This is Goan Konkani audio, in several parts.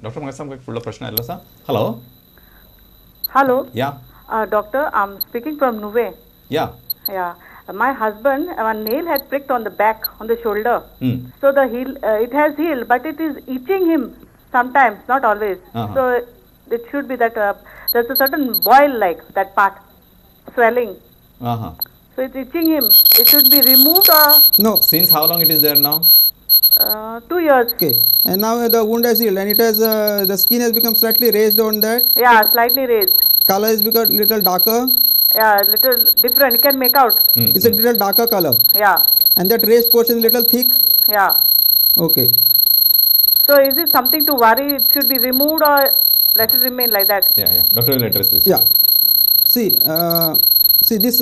डॉक्टर म्हाका सांग, फुडलो प्रश्न आयलो आसा. Hello. Hello. Yeah. Doctor, I am speaking from Nuvem. Yeah. Yeah. My husband, one nail had pricked on the back, on the shoulder. So the heel, it has healed, but it is itching him sometimes, not always. So it should be that there's a certain boil like that part, swelling. So it's itching him. It should be removed or? No. Since how long it is there now? 2 years. Okay. And now the wound has healed and it has, the skin has become slightly raised on that. Yeah, slightly raised. Color is become little darker. Yeah, little different. You can make out. It's a little darker color. Yeah. And that raised portion is little thick. Yeah. Okay. So is it something to worry? It should be removed or let it remain like that? Yeah, yeah. Doctor will address this. Yeah. See, see this,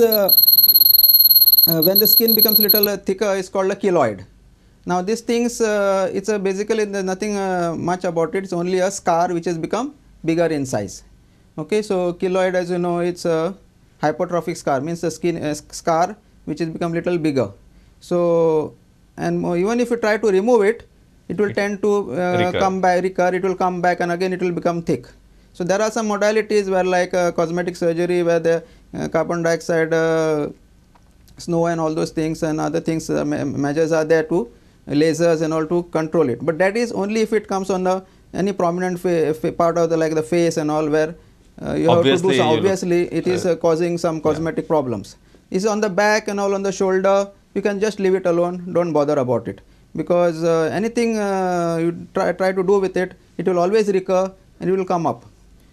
when the skin becomes little thicker, it's called a keloid. Now these things, it's a basically nothing much about it. It's only a scar which has become bigger in size. Okay, so keloid, as you know, it's a hypertrophic scar, means the skin scar which has become little bigger. So, and even if you try to remove it, it will tend to come back, recur, it will come back and again it will become thick. So there are some modalities where like cosmetic surgery, where the carbon dioxide, snow and all those things and other things, measures are there to lasers and all to control it. But that is only if it comes on the any prominent part of the like the face and all, where you have to do some, obviously it is causing some cosmetic problems. It's on the back and all on the shoulder, you can just leave it alone, don't bother about it, because anything you try to do with it, it will always recur and it will come up.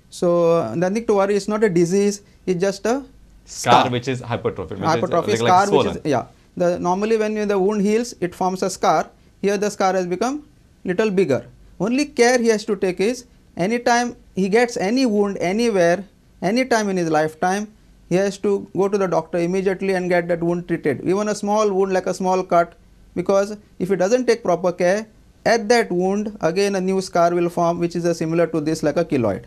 So nothing to worry, it's not a disease, it's just a scar which is hypertrophic. Hypertrophic is like, scar like which is, yeah. The normally when the wound heals, it forms a scar. Here the scar has become little bigger. Only care he has to take is, anytime he gets any wound anywhere, any time in his lifetime, he has to go to the doctor immediately and get that wound treated. Even a small wound like a small cut, because if he doesn't take proper care, at that wound again a new scar will form, which is a similar to this like a keloid.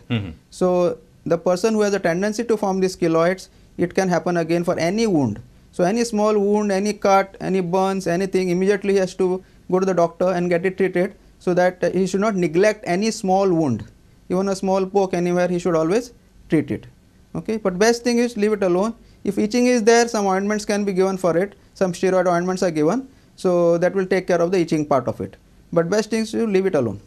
So the person who has a tendency to form these keloids, it can happen again for any wound. So any small wound, any cut, any burns, anything, immediately he has to go to the doctor and get it treated, so that he should not neglect any small wound. Even a small poke anywhere, he should always treat it. Okay, but best thing is leave it alone. If itching is there, some ointments can be given for it. Some steroid ointments are given, so that will take care of the itching part of it. But best thing is to leave it alone.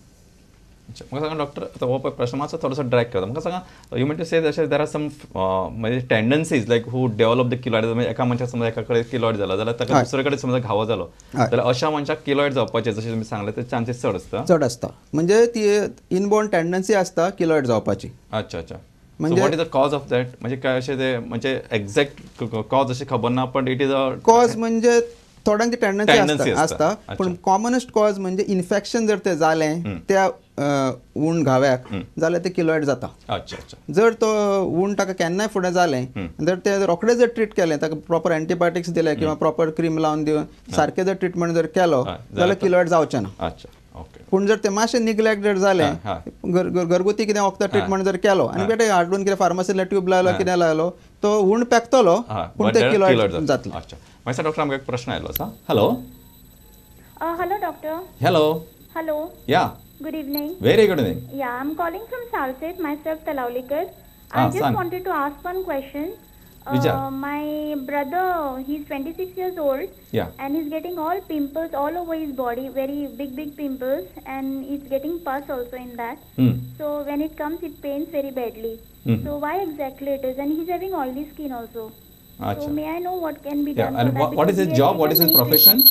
म्हाका सांगा डॉक्टर, आतां हो पळय प्रश्न मातसो थोडोसो ड्रॅग करता. म्हाका सांगा, you mean to say अशें there are some म्हणजे tendencies like who develop the keloid. म्हणजे एका मनशाक समजा एका कडेन किलॉयड जाला जाल्यार ताका दुसरे कडेन समजा घावो जालो जाल्यार अशा मनशाक किलॉयड जावपाचे जशें तुमी सांगलें ते चान्सीस चड आसता. चड आसता, म्हणजे ती इनबॉर्न टेंडन्सी आसता किलॉयड जावपाची. अच्छा अच्छा. म्हणजे what is the cause of that? म्हणजे काय अशें ते म्हणजे एक्झॅक्ट कॉज अशें खबर ना, पण it is a cause म्हणजे थोड्यांक ती टेंडन्सी आसता, पूण कॉमनस्ट कॉज म्हणजे इन्फेक्शन जर ते जालें त्या वूंड घाव्याक जाल्यार ते किलॉयड जाता. अच्छा अच्छा. जर तो वूंड ताका केन्नाय फुडें जालें, जर ते रोखडें जर ट्रीट केलें, ताका प्रॉपर एंटीबायोटिक्स दिले किंवा प्रॉपर क्रीम लावन दिवन सारकें जर ट्रिटमेंट जर केलो जाल्यार किलॉयड जावचें ना. अच्छा ओके. पूण जर ते मातशें निग्लेक्ट जर जालें, घरगुती कितें वखदां ट्रिटमेंट जर केलो आनी बेटे हाडून कितें फार्मासींतल्यान ट्यूब लायलो कितें लायलो, तो वूंड पेकतलो पूण ते किलॉयड जातलो. अच्छा. मागीर डॉक्टर आमकां एक प्रश्न आयलो आसा. Hello. Hello doctor. Hello. Hello. Yeah. Good evening. Very good evening. Yeah, I am calling from Salcete, myself Talaulikar. I just wanted to ask one question. My brother, he's 26 years old. Yeah. And he's getting all pimples all over his body, very big, big pimples, and he's getting pus also in that. So when it comes, it pains very badly. So why exactly it is? And he's having oily skin also. Achha. So may I know what can be done? And for that? What is his job? What is his profession?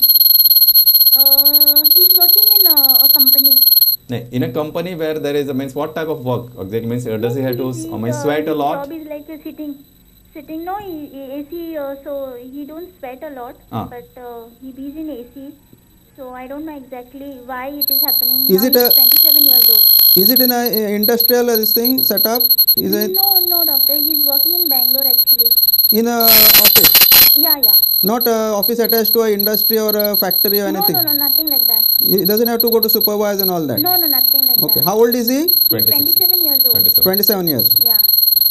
He's working in a company. In a company where there is a, means what type of work exactly? Means does he have to sweat a lot? His job is like sitting. Sitting, no, AC, so he don't sweat a lot, but he is in AC, so I don't know exactly why it is happening. Is it a 27 years old? Is it in a industrial this thing setup? Is it? No, no, doctor, he is working in Bangalore actually. In a office? Yeah, yeah. Not a office attached to a industry or a factory or anything? No, no, no, nothing like that. He doesn't have to go to supervise and all that? No, no, nothing like that. Okay. How old is he? 27 years old. 27 years. Yeah.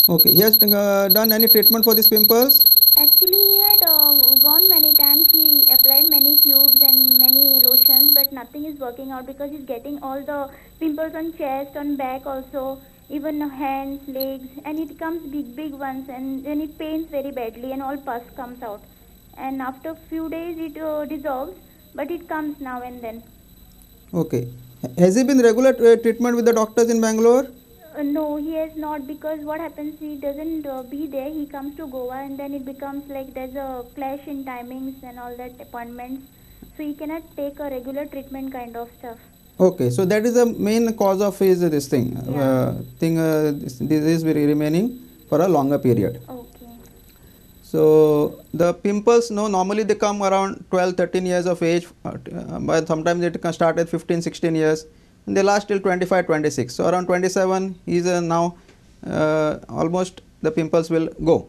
Okay, he has done any treatment for these pimples? Actually, he had gone many times. He applied many tubes and many lotions, but nothing is working out because he's getting all the pimples on chest, on back also, even hands, legs, and it comes big ones, and then it pains very badly and all pus comes out. And after few days it dissolves, but it comes now and then. Okay. Has he been regular treatment with the doctors in Bangalore? No, he has not, because what happens, he doesn't be there. He comes to Goa and then it becomes like there's a clash in timings and all that appointments. So he cannot take a regular treatment kind of stuff. Okay, so that is the main cause of his this thing. Yeah. This disease will be remaining for a longer period. Okay. So the pimples, no, normally they come around 12-13 years of age, but sometimes it can start at 15-16 years. And they last till 25-26. So around 27, he is now almost the pimples will go.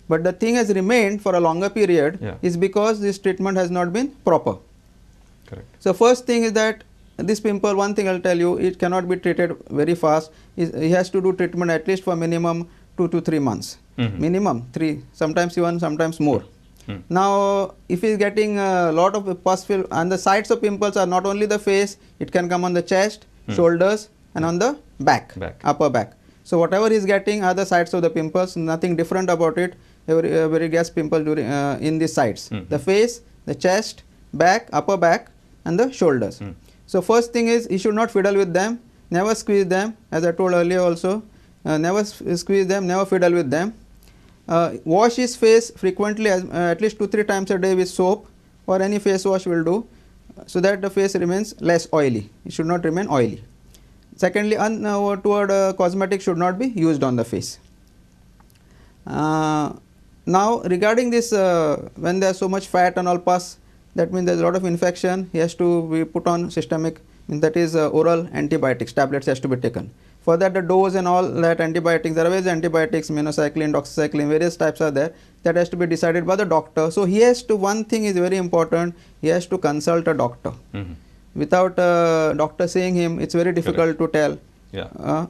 But the thing has remained for a longer period, yeah, is because this treatment has not been proper. Correct. So first thing is that this pimple, one thing I will tell you, it cannot be treated very fast. He has to do treatment at least for minimum 2 to 3 months. Mm-hmm. Minimum 3, sometimes even sometimes more. Mm. Now, if he is getting a lot of pus fill, and the sites of pimples are not only the face, it can come on the chest, shoulders, and on the back, upper back. So whatever he is getting are the sites of the pimples, nothing different about it. Every gets pimple during in these sites. Mm-hmm. The face, the chest, back, upper back, and the shoulders. Mm. So first thing is, he should not fiddle with them, never squeeze them, as I told earlier also, never squeeze them, never fiddle with them. Wash his face frequently, as, at least 2-3 times a day with soap or any face wash will do, so that the face remains less oily. It should not remain oily. Secondly, untoward cosmetics should not be used on the face. Now regarding this, when there is so much fat and all pus, that means there is a lot of infection. He has to be put on systemic, that is oral antibiotics, tablets has to be taken. For that, the dose and all that antibiotics, there are various antibiotics, minocycline, doxycycline, various types are there. That has to be decided by the doctor. So he has to, one thing is very important, he has to consult a doctor. Mm-hmm. Without a doctor seeing him, it's very difficult Correct. To tell. Yeah. Yeah,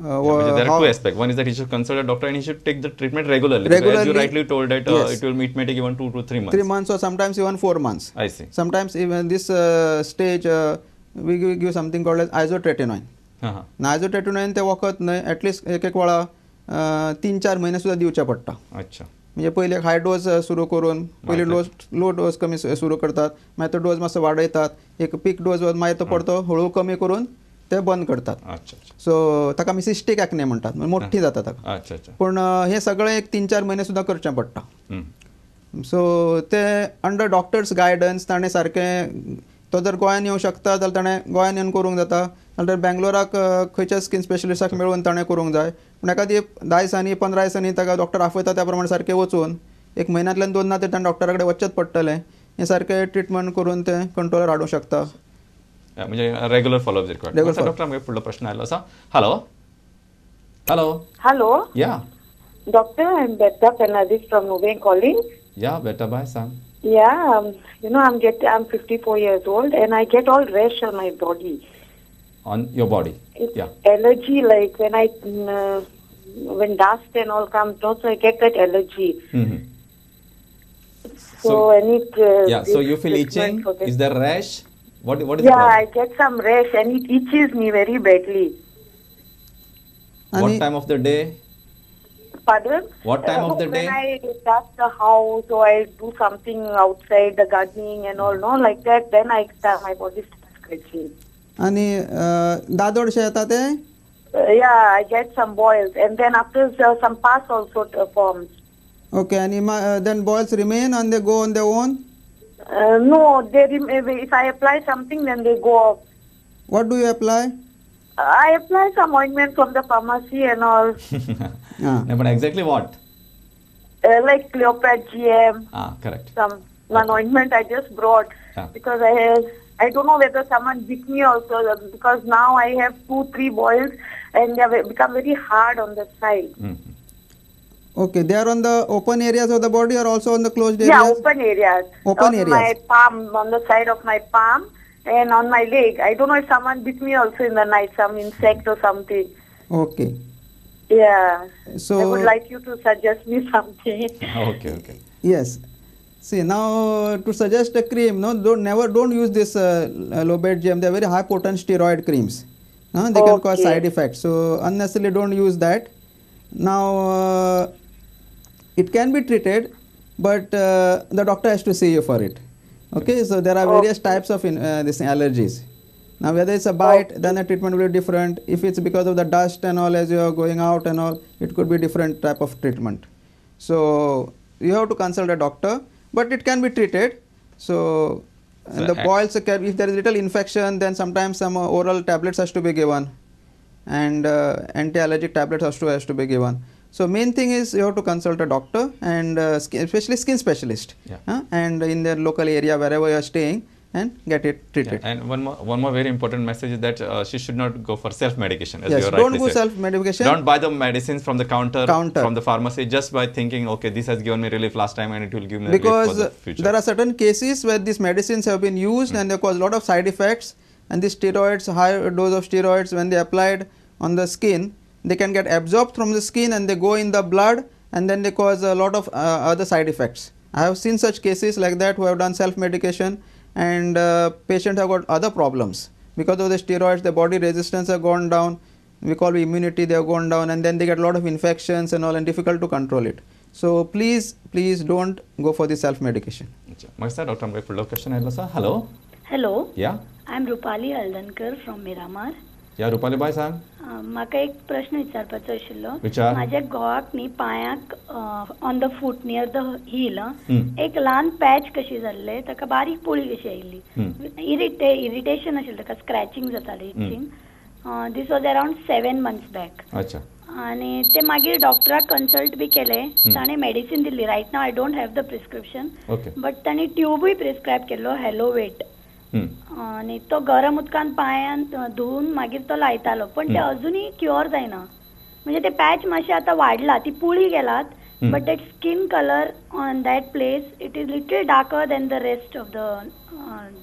there are two aspects. One is that he should consult a doctor and he should take the treatment regularly. Regularly, as you rightly told that yes, it will it may take even 2 to 3 months. 3 months or sometimes even 4 months. I see. Sometimes even this stage, we give something called as isotretinoin. Uh-huh. Now isotretinoin ते वखद न्हय, एटलिस्ट एक एक वेळा 3-4 महिने सुद्दां दिवचे पडटा. अच्छा. म्हणजे पयले हाय डोज सुरू करून पयली डोज लो डोज कमी सुरू करतात, मागीर तो डोज मातसो वाडयतात, एक पीक डोज मागीर तो परतो हळू कमी करून ते बंद करतात. सो ताका आमी सिस्टीक एक्ने म्हणटात, मोठी जाता ताका. पूण हें सगळें एक 3-4 महिने सुद्दां करचें पडटा. सो ते अंडर डॉक्टर्स गायडन्स ताणें सारकें, तो जर गोंयान येवंक शकता जाल्यार ताणें गोंयान येवन करूंक जाता, नाल्यार बेंगलोराक खंयच्या स्किन स्पेशलिस्टाक मेळून ताणें करूंक जाय. पूण एखादी 10 दिसांनी 15 दिसांनी ताका डॉक्टर आपयता त्या प्रमाणे सारकें वचून एक म्हयन्यांतल्यान 2 तरी ताणें डॉक्टरा कडेन वचचेंच पडटलें. हें सारकें ट्रिटमेंट करून तें कंट्रोलार हाडूंक शकता. म्हणजे रेगुलर फॉलोअप रिक्वायर्ड. डॉक्टर, आमगे फुडलो प्रश्न आयलो आसा. Hello hello hello. Yeah doctor, I am Beta Fernandes from Nuvem calling. Yeah Beta bye सांग. Yeah, you know, I'm 54 years old and I get all rash on my body. On your body? It's yeah. Allergy, like when I when dust and all comes, also I get that allergy. Mm-hmm. So I need. Yeah. So you feel itching? Is there rash? What is yeah, the problem? I get some rash and it itches me very badly. What time of the day? Pardon? What time of the day? When I dust the house or I do something outside, the gardening and all, no, like that, then I start, my body starts scratching. आणि दादोडशे येता ते? Yeah, I get some boils and then after some pus also forms. Okay, and then boils remain and they go on their own? No, they if I apply something, then they go off. What do you apply? I apply some ointment from the pharmacy and all. No, but exactly what? Like Cleopatra GM. Ah, correct. Some one ointment I just brought because I don't know whether someone bit me also, because now I have 2-3 boils and they have become very hard on the side. Mm-hmm. Okay, they are on the open areas of the body or also on the closed areas? Yeah, open areas. Open on areas. My palm, on the side of my palm and on my leg. I don't know if someone bit me also in the night, some insect or something. Okay. Yeah. So I would like you to suggest me something. Okay, okay. Yes. See, now to suggest a cream, no, don't use this Lobate GM. They are very high potent steroid creams. No, they can cause side effects. So unnecessarily don't use that. Now it can be treated, but the doctor has to see you for it. Okay, so there are various types of this allergies. Now whether it's a bite, then the treatment will be different. If it's because of the dust and all, as you are going out and all, it could be different type of treatment. So you have to consult a doctor, but it can be treated. So, and the boils, if there is little infection, then sometimes some oral tablets has to be given, and anti-allergic tablets has to be given. So main thing is you have to consult a doctor, and especially skin specialist, and in their local area wherever you are staying, and get it treated. Yeah, and one more very important message is that she should not go for self-medication. As yes, you don't go self-medication. Don't buy the medicines from the counter, from the pharmacy, just by thinking, okay, this has given me relief last time and it will give me relief for the future. Because there are certain cases where these medicines have been used and they cause a lot of side effects, and these steroids, high dose of steroids, when they applied on the skin, they can get absorbed from the skin and they go in the blood, and then they cause a lot of other side effects. I have seen such cases like that who have done self-medication, and patients have got other problems because of the steroids. The body resistance have gone down, we call immunity, they have gone down, and then they get a lot of infections and all, and difficult to control it. So please, please don't go for the self-medication. Doctor, question. Hello. Hello. Yeah. I am Rupali Haldankar from Miramar. Yeah, Rupali bhai सांग. म्हाका एक प्रश्न विचारपाचो आशिल्लो. विचार. माझ्या घोवाक न्ही पांयाक on the foot near the heel एक ल्हान पॅच कशी जाल्ले, ताका बारीक पोळी कशी आयिल्ली, इरिटेशन आशिल्लें ताका, स्क्रॅचिंग जातालें, itching. This was around 7 months back. अच्छा. आनी ते मागीर डॉक्टराक कन्सल्ट बी केलें, ताणें मेडिसीन दिली. Right now I don't have the prescription, but ताणें ट्यूबूय प्रिस्क्रायब केल्लो, हॅलोवेट, आनी तो गरम उदकान पांयान धुवन मागीर तो लायतालो, पण ते अजूनय क्युअर जायना. म्हणजे ते पॅच मातशें आतां वाडला, ती पुळी गेलात, but that skin colour on that place it is little darker than the rest of the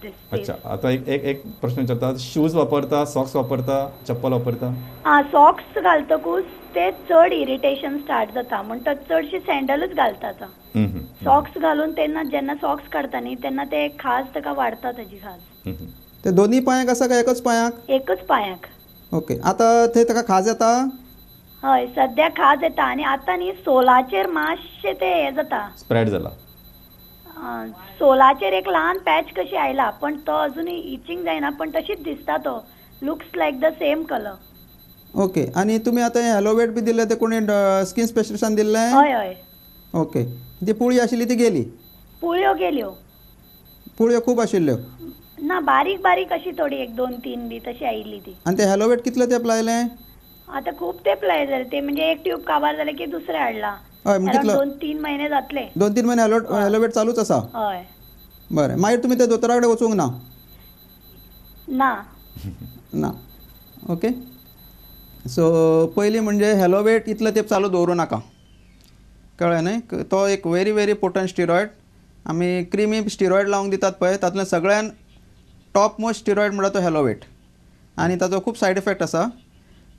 this. अच्छा, आतां एक एक एक प्रश्न विचारता, शूज वापरता, सॉक्स वापरता, चप्पल वापरता? आं, सॉक्स घालतकूच ते चड इरिटेशन स्टार्ट जाता, म्हणटच चडशी सँडलच घालता आतां. सॉक्स घालून तेन्ना जेन्ना सॉक्स काडटा न्ही तेन्ना ते खाज ताका वाडटा, ताजी खाज. ते दोन्ही पांयाक आसा काय एकच पांयाक? एकच पांयाक. ओके, आतां थंय ताका खाज येता? हय, सद्या खाज येता, आनी आतां न्ही सोलाचेर मातशें तें हें जाता, स्प्रेड जाला. सोलाचेर एक ल्हान पॅच कशी आयला, पण तो अजून इचिंग जायना, पण तशीच दिसता, तो looks like the same colour. Okay, आनी तुमी आतां हॅलोवेट बी दिल्लें ते कोणी स्किन स्पेशलिस्टान दिल्लें? हय हय. ओके, ती पुळी आशिल्ली ती गेली? पुळयो गेल्यो. पुळयो खूब आशिल्ल्यो? ना, बारीक बारीक अशी थोडी, 1 2 3 बी तशी आयिल्ली ती. आनी ते हॅलोवेट कितले तेंप लायलें? आतां खूब तेंप लायले ते, म्हणजे एक ट्यूब काबार जालें की दुसरें हाडला. हय, कितलो? 2-3 महिने जातले. 2-3 महिने हॅलोवेट चालूच आसा? हय. बरें, मागीर तुमी त्या दोतोरा कडेन वचूंक ना? ना ना. ओके, सो पयलीं म्हणजे हॅलोवेट इतलो तेंप चालू दवरूं नाका, कळ्ळें न्ही? तो एक व्हेरी व्हेरी पोटंट स्टिरॉयड. आमी क्रिमी स्टिरॉयड लावंक दितात पळय, तातूंतल्यान सगळ्यान टॉप मोस्ट स्टिरॉयड म्हणटा तो हॅलोवेट, आनी ताचो खूब सायड इफेक्ट आसा.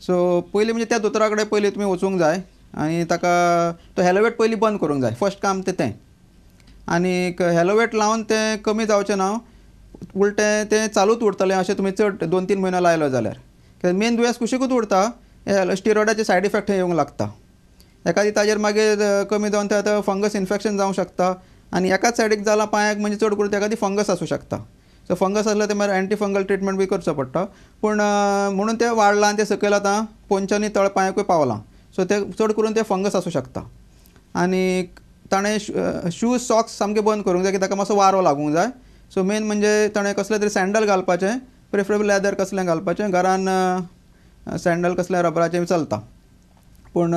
सो पयलीं म्हणजे त्या दोतोरा कडेन पयलीं तुमी वचूंक जाय आनी ताका तो हॅलोवेट पयलीं बंद करूंक जाय, फर्स्ट काम तें तें. आनीक हॅलोवेट लावन तें कमी जावचें ना, उलटें तें चालूच उरतलें अशें तुमी चड 2-3 म्हयनो लायलो जाल्यार, कित्याक मेन दुयेंस कुशीकूच उरता, स्टिरॉयडाचे सायड इफेक्ट येवंक लागता. एकादी ताजेर मागीर कमी जावन तें आतां फंगस इन्फेक्शन जावंक शकता, आनी एकाच सायडीक जालां पांयाक म्हणजे चड करून तेका ती फंगस आसूं शकता. सो फंगस आसल्यार ते मागीर एंटी फंगल ट्रिटमेंट बी करचो पडटा, पूण म्हणून तें वाडलां आनी तें सकयल आतां पोंच्यानी तळ पांयाकूय पावलां, सो तें चड करून तें फंगस आसूं शकता. आनी ताणें शूज सॉक्स सामकें बंद करूंक जाय, की ताका मातसो वारो लागूंक जाय. सो मेन म्हणजे ताणें कसलें तरी सँडल घालपाचें, प्रेफरेबल लेदर कसलें घालपाचें, घरान सँडल कसलें रबराचें चलता, पूण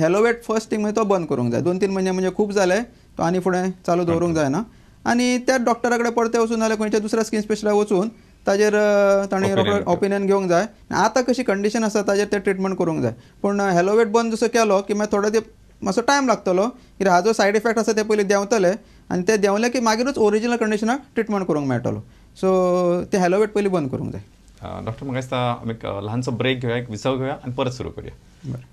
हॅलोवेट फर्स्ट थिंग म्हणजे तो बंद करूंक जाय. 2-3 म्हयने म्हणजे खूब जाले, तो आनी फुडें चालू दवरूंक जायना. आनी त्याच डॉक्टरा कडेन परते वचून नाल्यार खंयच्या दुसऱ्या स्किन स्पेशलिस्टाक वचून ताजेर ताणें रोखडो ओपिनियन घेवंक जाय. आतां कशी कंडिशन आसा ताजेर तें ट्रिटमेंट करूंक जाय. पूण हॅलोवेट बंद जसो केलो की मागीर थोडो ते मातसो टायम लागतलो, कित्याक हाजो सायड इफेक्ट आसा ते पयलीं देंवतले, आनी ते देंवले की मागीरूच ओरिजिनल कंडिशनाक ट्रिटमेंट करूंक मेळटलो. सो ते हॅलोवेट पयलीं बंद करूंक जाय. डॉक्टर, म्हाका दिसता आमी एक ल्हानसो ब्रेक घेवया, एक विसव घेवया आनी परत सुरू करूया. बरें.